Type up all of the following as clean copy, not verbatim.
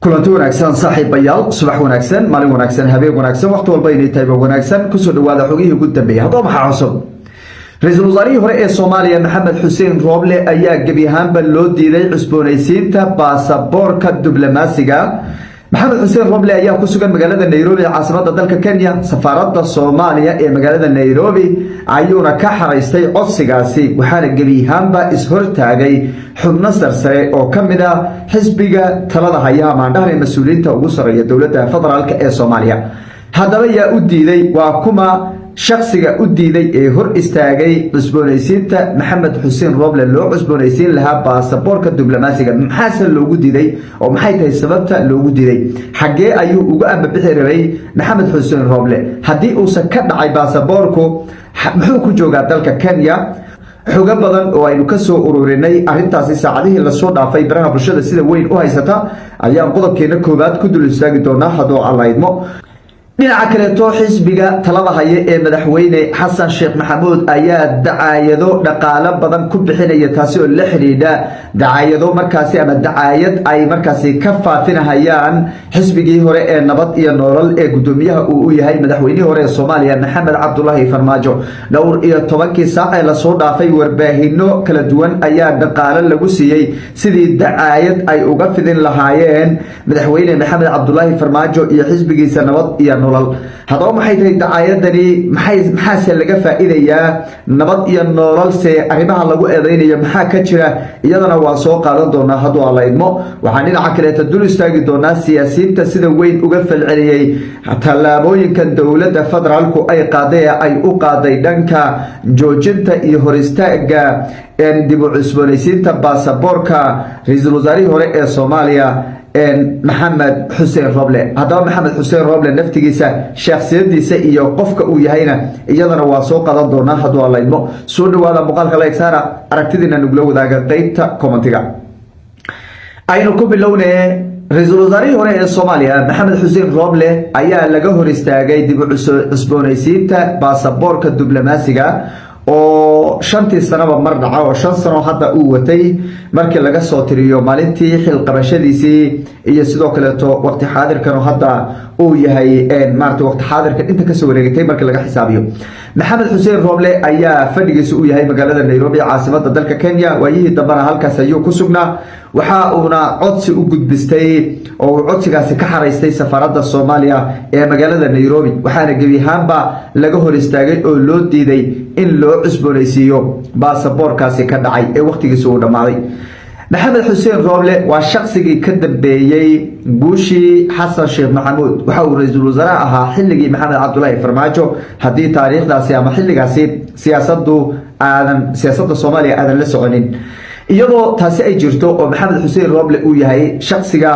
Kulanti wanaagsan, saaxiibayaal. Subax wanaagsan, maalin wanaagsan, habeen wanaagsan, waqti walba inay tahayba wanaagsan. Kusoo dhawaada xogihii ugu dambeeyay. Haddaba, maxaa cusub? Ra-iisul wasaarihii hore ee Soomaaliya, Maxamed Xuseen Rooble, ayaa gebi ahaanba loo diiday cusboonaysiinta baasaboorka diblomaasiga. Maxamed Xuseen Roble ayaa ku sugan magaalada Nairobi ee caasimada dalka Kenya. Safaaradda Soomaaliya ee magaalada Nairobi ayuuna ka xaraystay codsigaasi, waxaana gebi ahaanba ishortaagay xubno sarsare oo ka mid ah xisbiga talada haya, amaandhahana mas-uuliyiinta ugu sarreeya dowladda federaalk ee Soomaaliya. Haddaba, yaa u diiday? Waa kuma shaksiga u diiday ee hor istaagay cusboonaysiinta Maxamed Xuseen Roble loo cusboonaysiin lahaa baasaboorka diblomaasiga? Maxaase loogu diiday oo maxay tahay sababta loogu diiday? Xaggee ayuu uga ambabixi rabay Maxamed Xuseen Roble? Haddii uusan ka dhacay baasaboorku, muxuu ku joogaa dalka Kenya? Xogo badan oo aynu kasoo ururinay arrintaasi saacadihii lasoo dhaafay baraha bulshada sida weyn u haysata ayaan qodobkeena koowaad ku dul istaagi doonaa, hadduu Alla idmo. Dhinaca kaleeto, xisbiga talada haya ee madaxweyne Xasan Sheekh Maxamuud ayaa dacaayado dhaqaalo badan ku bixinaya, taasi oo la xidhiidha dacaayado markaasi ama dacaayad ay markaasi ka faafinahayaan xisbigii hore ee Nabad iyo Nolol ee guddoomiyaha uu u yahay madaxweynihii hore ee Soomaaliya, Maxamed Cabdulaahi Farmaajo. Dhowr iyo tobankii saac ee lasoo dhaafay, warbaahino kala duwan ayaa dhaqaalo lagu siiyey sidii dacaayad ay uga fidin lahaayeen madaxweyne Maxamed Cabdulaahi Farmaajo iyo xisbigiisa Nabad iyo Nolol. Haddaba, maxay tahay dacaayadani? Maxay maxaase laga faa'iidayaa? Nabad iyo Nololse arrimaha lagu eedeynayo maxaa ka jira? Iyadana waa soo qaadan doonaa, hadduu Alla idmo. Waxaan dhinaca kaleeta dul istaagi doonaa siyaasiyiinta sida weyn uga falceliyey tallaabooyinkan dowladda federaalku ay qaaday ee ay u qaaday dhanka joojinta iyo hor istaaga dib u cusboonaysiinta baasaboorka ra-iisul wasaarihii hore ee Soomaaliya, Maxamed Xuseen Roble. Haddaba, Maxamed Xuseen Roble naftigiisa, shakhsiyadiisa iyo qofka uu yahayna iyadana waa soo qadan doonaa, hadduu Alla idmo. Soo dhawaada, muuqaalka like saara, aragtidiina nagula wadaaga qeybta commentiga. Aynu ku bilowne, ra-iisul wasaarihii hore ee Soomaaliya, Maxamed Xuseen Roble, ayaa laga hor istaagay dib u cusboonaysiinta baasaboorka diblomaasiga oo 5-tii sanaba mar dhaca, oo 5 sano hadda uu watay markii laga soo tiriyo maalintii xilqabashadiisii iyo sidoo kaleeto waqti xaadirkan hadda uu yahay, maarata, waqti xaadirkan inta kasoo wareegatay markii laga xisaabiyo. Maxamed Xuseen Roble ayaa fadhigiisa uu yahay magaalada Nairobi, caasimada dalka Kenya. Waayihii dambena halkaas ayuu ku sugnaa. Waxa uuna codsi u gudbistay oo uu codsigaasi ka xaraystay safaaradda Soomaaliya ee magaalada Nairobi, waxaana gebi ahaanba laga hor istaagay oo loo diiday in loo cusboonaysiiyo baasaboorkaasi ka dhacay ee wakhtigiisa uu dhammaaday. Maxamed Xuseen Roble waa shaqsigii ka dambeeyey guushii Xasan Sheekh Maxamuud. Waxa uu ra-iisul wasaare ahaa xilligii Maxamed Cabdulaahi Farmaajo. Haddii taariikhdaasi ama xilligaasi siyaasadu aadan siyaasadda Soomaaliya aadan la soconin, iyadoo taasi ay jirto oo Maxamed Xuseen Roble uu yahay shaqsiga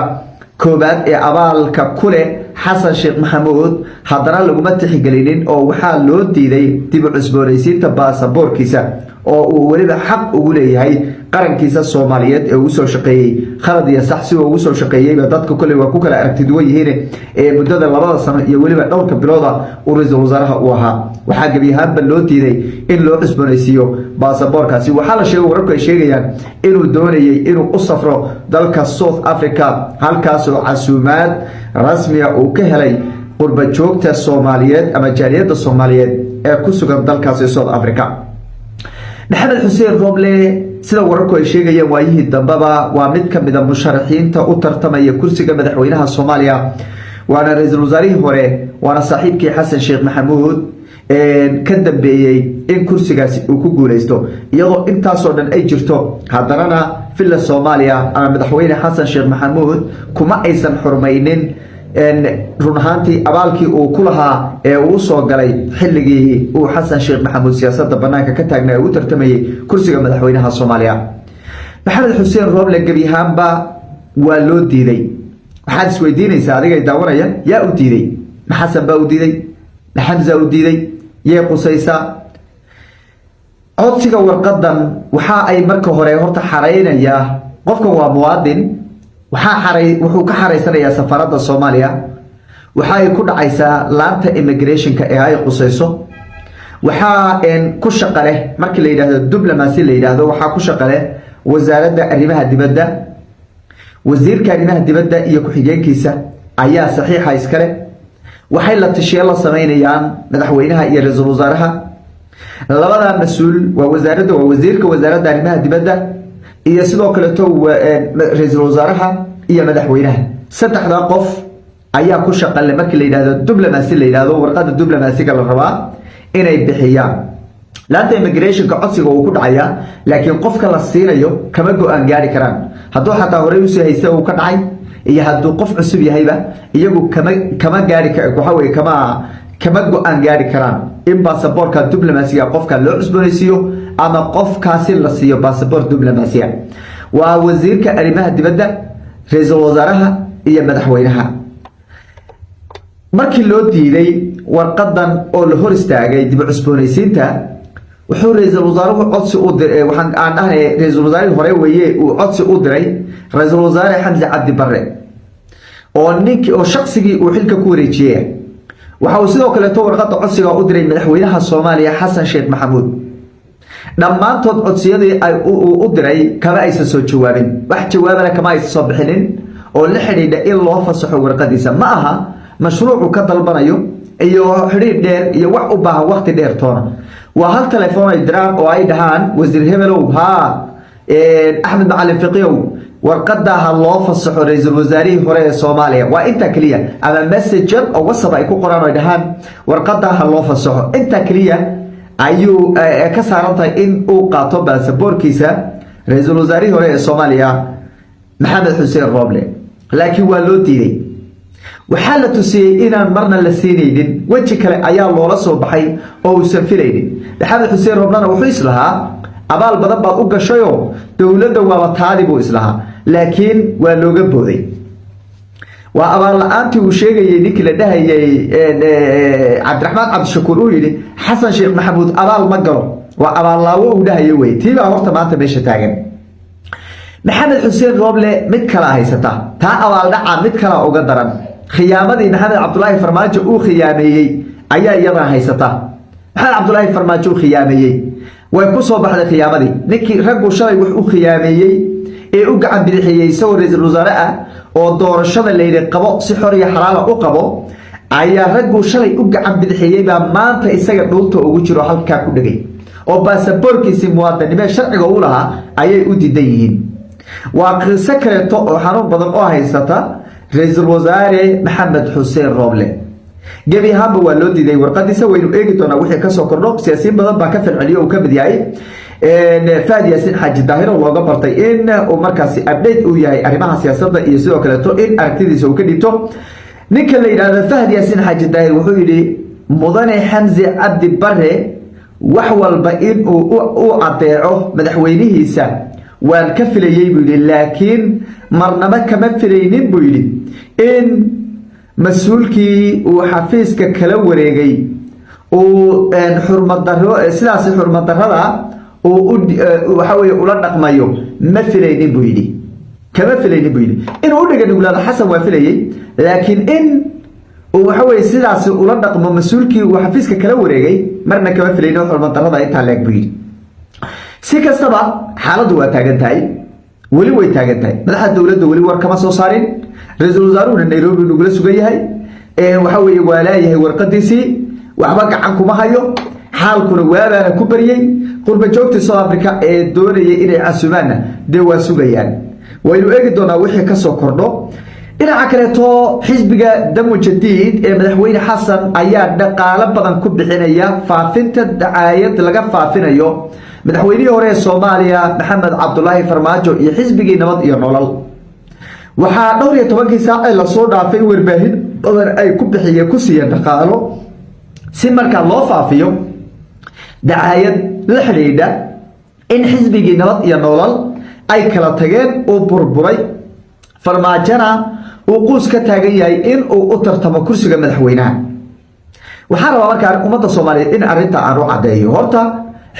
koobaad ee abaalka ku leh Xasan Sheekh Maxamuud, haddana laguma tixgelinin oo waxaa loo diiday dib u cusboonaysiinta baasaboorkiisa oo uu weliba xaq ugu leeyahay qarankiisa Soomaaliyeed ee ugu soo shaqeeyey. Khalad iyo sax si ugu soo shaqeeyeyba, dadka kolley waa ku kala aragti duwan yihiin, ee muddada 2-da sano iyo weliba dhowrka bilooda uu ra-iisul wasaaraha uu ahaa, waxaa gebi ahaanba loo diiday in loo cusboonaysiiyo baasaboorkaasi. Waxaa la sheegay, wararku ay sheegayaan, inuu doonayay inuu u safro dalka South Africa, halkaasoo casuumaad rasmiya uu ka helay qurba joogta Soomaaliyeed ama jaaliyadda Soomaaliyeed ee ku sugan dalkaasi South Africa. Maxamed Xuseen Roble, sida wararku ay sheegayeen waayihii dambeba, waa mid ka mid a musharaxiinta u tartamaya kursiga madaxweynaha Soomaaliya, waana ra-iisul wasaarihii hore, waana saaxiibkii Xasan Sheekh Maxamuud ka dambeeyey in kursigaasi uu ku guuleysto. Iyadoo intaasoo dhan ay jirto, haddanana Villa Soomaaliya ama madaxweyne Xasan Sheekh Maxamuud kuma aysan xurmaynin run ahaantii abaalkii uu ku lahaa ee uu soo galay xilligii uu Xasan Sheekh Maxamuud siyaasadda banaanka ka taagnaa ee u tartamayay kursiga madaxweynaha Soomaaliya. Maxamed Xuseen Roble gebi ahaanba waa loo diiday. Waxaad isweydiinaysaa, adigay daawanaya, yaa u diiday? Ma Xasan baa u diiday? Ma Xamza u diiday? Yay qusaysaa codsiga warqadan? Waxa ay marka hore horta xareynayaa qofkan waa muwaadin. Waxaa xaray, wuxuu ka xareysanayaa safaaradda Soomaaliya. Waxa ay ku dhacaysaa laanta immigrationka ee ay qusayso. Waxaa ku shaqa leh, markii la yidhahdo diplomacy la yidhaahdo, waxaa ku shaqa leh Wasaaradda Arrimaha Dibadda. Wasiirka arrimaha dibadda iyo ku-xigeenkiisa ayaa saxiixa iskale. Waxay la tashiye la sameynayaan madaxweynaha iyo ra-iisul wasaaraha. Labada mas-uul waa wasaaradda, waa wasiirka wasaaradda arrimaha dibadda iyo sidoo kaleeto ra-iisul wasaaraha iyo madaxweynaha. Saddexdaa qof ayaa ku shaqale markii la yidhahdo diblomacy, la yidhahdo warqadda diblomaasiga la rabaa inay bixiyaan. Laanta immigrationka codsiga uu ku dhacayaa, laakiin qofka la siinayo kama go-aan gaari karaan. Hadduu xataa horey usii haysta uu ka dhacay iyo hadduu qof cusub yahayba, iyagu kama gaari, waxa weye, kama go-aan gaari karaan in baasaboorka diblomaasiga qofka loo cusboonaysiiyo ama qofkaasi la siiyo baasaboor diblomaasiya. Waa wasiirka arrimaha dibadda, ra-iisul wasaaraha iyo madaxweynaha. Markii loo diiday warqadan oo la hor istaagay dib u cusboonaysiinta, wuxuu ra-iisul wasaaruhu codsi u diray, waxaan aan dhahnay ra-iisul wasaarihii hore weeye, uu codsi u diray ra-iisul wasaare Xamse Cabdi Barre oo ninkii oo shaqsigii uu xilka ku wareejiyey. Waxa uu sidoo kaleeto warqadda codsiga u diray madaxweynaha Soomaaliya, Xasan Sheekh Maxamuud. Dhammaantood codsiyadii ay u diray kama aysan soo jawaabin, wax jawaabana kama aysan soo bixinin oo la xidhiidha in loo fasaxo warqadiisa. Ma aha mashruucu ka dalbanayo iyo xidhiidh dheer iyo wax u baahan waqti dheer toona. Waa hal telefoon ay diraan oo ay dhahaan: "Wasiir hebelow, haa, Axmed Macalin Fiqiyow, warqada ha loo fasaxo ra-iisul wasaarihii hore ee Soomaaliya." Waa intaa keliya. Ama message oo WhatsApp ay ku qoraan oo ay dhahaan: "Warqada ha loo fasaxo." Intaa keliya ayuu ka saaran tahay in uu qaato baasaboorkiisa ra-iisul wasaarihii hore ee Soomaaliya, Maxamed Xuseen Roble. Laakiin waa loo diiday. Waxaa la tusiyey inaan marna la siinaynin. Weji kale ayaa loola soo baxay oo uusan filaynin. Maxamed Xuseen Roblena wuxuu islahaa abaal badan baad u gashayoo dowladda waaba taadi buu islahaa, laakiin waa looga booday. Waa abaal la-aantii uu sheegayay ninkii la dhahayay Cabdiraxmaan Cabdishakuur, uu yidhi Xasan Sheekh Maxamuud abaal ma galo, waa abaallaawo uu dhahayo wey. Tiibaa horta maanta meesha taagan. Maxamed Xuseen Roble mid kala haysata, taa abaaldhaca mid kala uga daran. Khiyaamadii Maxamed Cabdulaahi Farmaajo uu khiyaameeyey ayaa iyadana haysata. Maxamed Cabdulaahi Farmaajo uu khiyaameeyey, way ku soo baxday khiyaamadii. Ninkii raggu shalay wax u khiyaameeyey ee u gacan bidixeeyey isagoo ra-iisul wasaare ah oo doorashada layidhi qabo, si xor iyo xalaala u qabo, ayaa raggu shalay u gacan bidixeeyey baa maanta isaga dhuunta ugu jiro, halkaa ku dhegay oo baasaboorkiisii muwaadinimee sharciga u lahaa ayay u diidan yihiin. Waa qiso kaleeto oo xanuun badan oo haysata ra-iisul wasaare Maxamed Xuseen Roble. Gebi ahaanba waa loo diiday warqadiisa. Waynu eegi doonaa wixii kasoo kordho. Siyaasiyiin badan baa ka falceliyo, uu kamid yahay Fahad Yaasiin Xaaji Daahir oo looga bartay in uu markaasi update uu yahay arrimaha siyaasadda iyo sidoo kaleeto in aragtidiisa uu ka dhiibto. Ninka la yidhaahdo Fahad Yaasiin Xaaji Daahir wuxuu yidhi: "Mudane Xamse Cabdi Bare wax walba in uu u adeeco madaxweynihiisa waan ka filayey," buu yidhi, "laakiin marnaba kama filaynin," buu yidhi, "in mas-uulkii uu xafiiska kala wareegay uu xurmadaro sidaasi, xurmadarada uu waxa weye ula dhaqmayo ma filaynin," buu yidhi. "Kama filaynin," buu yidhi. Inuu u dhiga nuglaado Xasan waa filayey, laakiin in uu waxa weye sidaasi ula dhaqmo mas-uulkii uu xafiiska kala wareegay marna kama filaynin xurmadarada intaa leeg, buu yidhi. Si kastaba xaaladdu waa taagan tahay, weli way taagan tahay. Madaxda dowladda weli war kama soo saarin. Ra-iisul wasaaruhuna Nairobi nagula sugan yahay. Waxa weeye, waa laayahay warqadiisii, waxba gacan kuma hayo. Xaalkuna waabaana ku baryey. Qurba joogtii South Africa ee doonayay inay casumaanna dee waa sugayaan. Waynu eegi doonaa wixii kasoo kordho. Dhinaca kaleeto, xisbiga Damu Jadiid ee madaxweyne Xasan ayaa dhaqaalo badan ku bixinaya faafinta dacaayad laga faafinayo madaxweynihii hore ee Soomaaliya, Maxamed Cabdulaahi Farmaajo, iyo xisbigii Nabad iyo Nolol. Waxaa dhowr iyo tobankii saac ee lasoo dhaafay warbaahin badan ay ku bixiyeen, ku siiyeen dhaqaalo si markaa loo faafiyo dacaayad la xidhiidha in xisbigii Nabad iyo Nolol ay kala tageen, uu burburay, Farmaajona uu quus ka taagan yahay in uu u tartamo kursiga madaxweynaha. Waxaan rabaa markaa ummadda Soomaaliyeed in arrinta aan u caddeeyo. Horta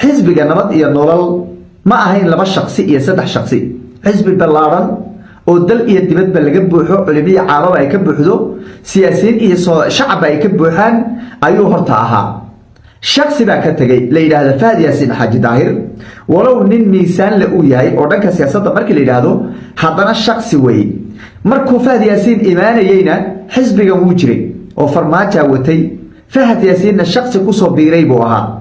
xisbiga Nabad iyo Nolol ma ahayn laba shaqsi iyo saddex shaqsi. Xisbi ballaaran oo dal iyo dibadba laga buuxo, culimiya caamaba ay ka buuxdo, siyaasiyiin iyo shacabba ay ka buuxaan ayuu horta ahaa. Shaksi baa ka tegay la yidhaahda Fahad Yaasiin Xaaji Daahir. Walow nin miisaan le uu yahay oo dhanka siyaasadda markii la yidhaahdo, haddana shaksi weeye. Markuu Fahad Yaasiin imaanayeyna xisbigan wuu jiray oo Farmaajaa watay. Fahad Yaasiinna shaksi kusoo biiray buu ahaa.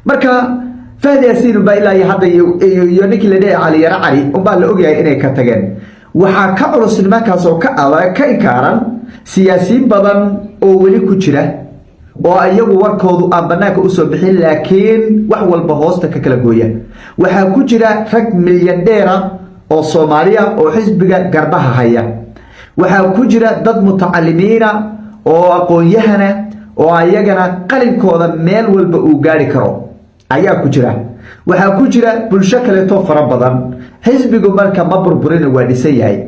Marka Fahad Yaasiin unbaa ilaa iyo hadda iyo ninkii la leeyahay Cali Yaro Cali unbaa la ogyahay inay ka tageen. Waxaa ka culus nimankaas oo ka adag, ka inkaaran, siyaasiyiin badan oo weli ku jira oo iyagu warkoodu aan banaanka usoo bixin, laakiin wax walba hoosta ka kala gooya. Waxaa ku jira rag milyandheera oo Soomaaliya oo xisbiga garbaha haya. Waxaa ku jira dad mutacalimiina oo aqoon-yahana oo ayagana qalinkooda meel walba uu gaari karo ayaa ku jira. Waxaa ku jira bulsho kaleeto fara badan. Xisbigu marka ma burburina, waa dhisan yahay.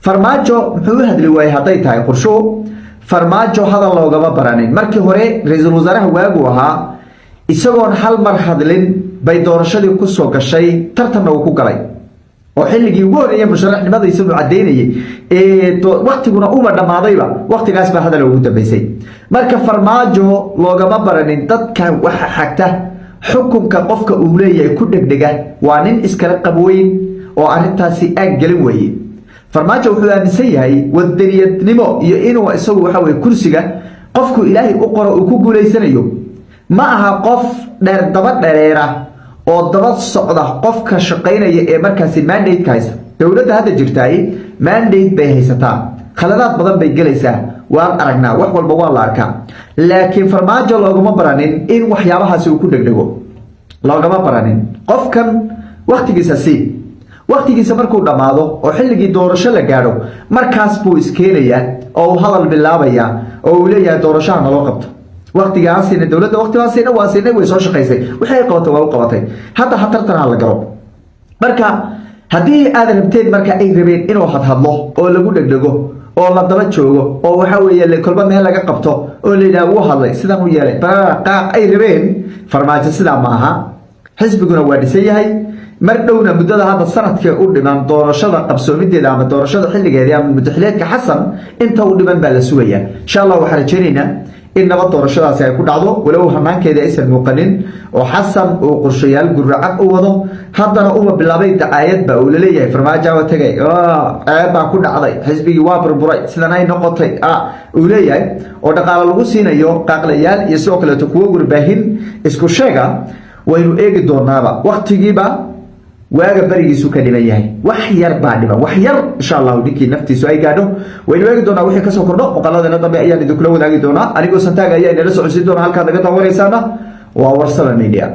Farmaajo muxuu u hadli waayey hadday tahay qorshuhu? Farmaajo hadal loogama baranin. Markii hore ra-iisul wasaaraha waagu ahaa, isagoon hal mar hadlin bay doorashadii kusoo gashay, tartanna uu ku galay, oo xilligii ugu horreeyay musharaxnimadiisa uu caddaynayay ee waktiguna uba dhammaadayba, waktigaas baa hadal ugu dambeysay. Marka Farmaajo loogama baranin dadka waxa xagta xukunka qofka uu leeyahay ku dhegdhega. Waa nin iskala qabweyn oo arrintaasi aan gelin weeye. Farmaajo wuxuu aaminsan yahay wadaniyadnimo iyo inuu isagu waxa weye kursiga qofku Ilaahay u qoro uu ku guulaysanayo. Ma aha qof dheer daba dhereera oo daba socda qofka shaqaynaya ee markaasi mandate-ka haysta. Dowladda hadda jirtaay mandate bay haysataa, khaladaad badan bay gelaysaa, waan aragnaa, wax walba waa la arkaa, laakiin Farmaajo loogama baranin in waxyaabahaasi uu ku dhegdhego, loogama baranin. Qofkan waktigiisa sii, waktigiisa markuu dhammaado oo xilligii doorasho la gaadho, markaas buu iskeenayaa oo uu hadal bilaabayaa oo uu leeyahay doorashaha naloo qabto. Waktigaan siinay dowladda, waqti baan siinay, waa siinay, way soo shaqaysay, wixii ay qabatay waa u qabatay, hadda ha tartan ha la galo. Marka haddii aad rabteen, marka ay rabeen inuu hadhadlo oo lagu dhegdhego oo la daba joogo oo waxa weeye kolba meel laga qabto oo la yidhaha wuu hadlay, sidan u yeelay, qaaq ay rabeen, Farmaajo sidaa ma aha. Xisbiguna waa dhisan yahay. Mar dhowna muddada hadda sanadkee u dhiman doorashada qabsoomideeda ama doorashada xilligeedii ama muddaxileedka Xasan inta u dhiman baa la sugayaa, insha Allah. Waxaan rajaynaynaa in nabad doorashadaasi ay ku dhacdo, walow hanaankeeda aysan muuqanin oo Xasan uu qorshayaal guracan u wado. Haddana uba bilaabay dacaayad ba uu laleeyahay Farmaajo waa tegay, ceeb baa ku dhacday, xisbigii waa burburay, sidan ay noqotay uu leeyahay, oo dhaqaale lagu siinayo qaaqlayaal iyo sidoo kaleeto kuwo warbaahin isku sheega. Waynu eegi doonaaba, waktigiiba waaga berigiisu ka dhiman yahay, wax yar baa dhiman, wax yar, insha Allahu ninkii naftiisu ay gaadho. Waynu eegi doonaa wixii kasoo kordho. Muuqaaladana dambe ayaan idinkula wadaagi doonaa. Anigoo Santaaga ayaa inala socodsiin doona. Halkaad naga daawanaysaana waa Warsame Media.